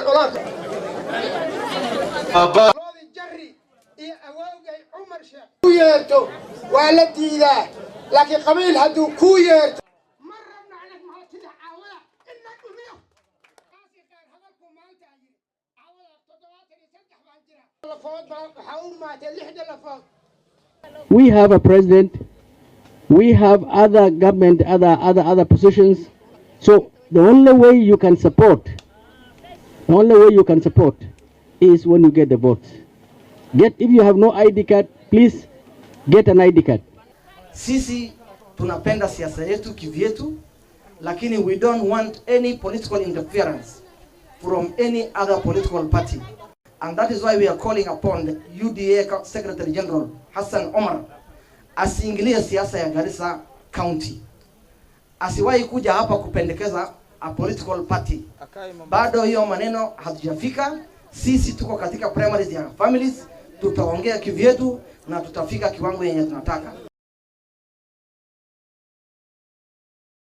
Colaad Jari iyo awoogay Cumar Sheekh ku yeerto waa la diidaa, laakiin qabiil hadduu ku yeerto ma rabno. Anag mahatida caawada in la dhumiyo taasi qaar hadalku maanta yiri caawada 73 baan jira, lafood baa waxaa u maatay lixda lafood. We have a president, we have other government, other positions. So the only way you can support, the only way you can support is when you get the votes. If you have no ID card, please get an ID card. Sisi tunapenda siasa yetu kivyetu, lakini we don't want any political interference from any other political party. And that is why we are calling upon the UDA Secretary General Hassan Omar asiingilie siasa ya Garissa County, asiwahi kuja hapa kupendekeza a political party. Bado hiyo maneno hatujafika. Sisi tuko katika primaries ya families, tutaongea kivyetu na tutafika kiwango yenye tunataka.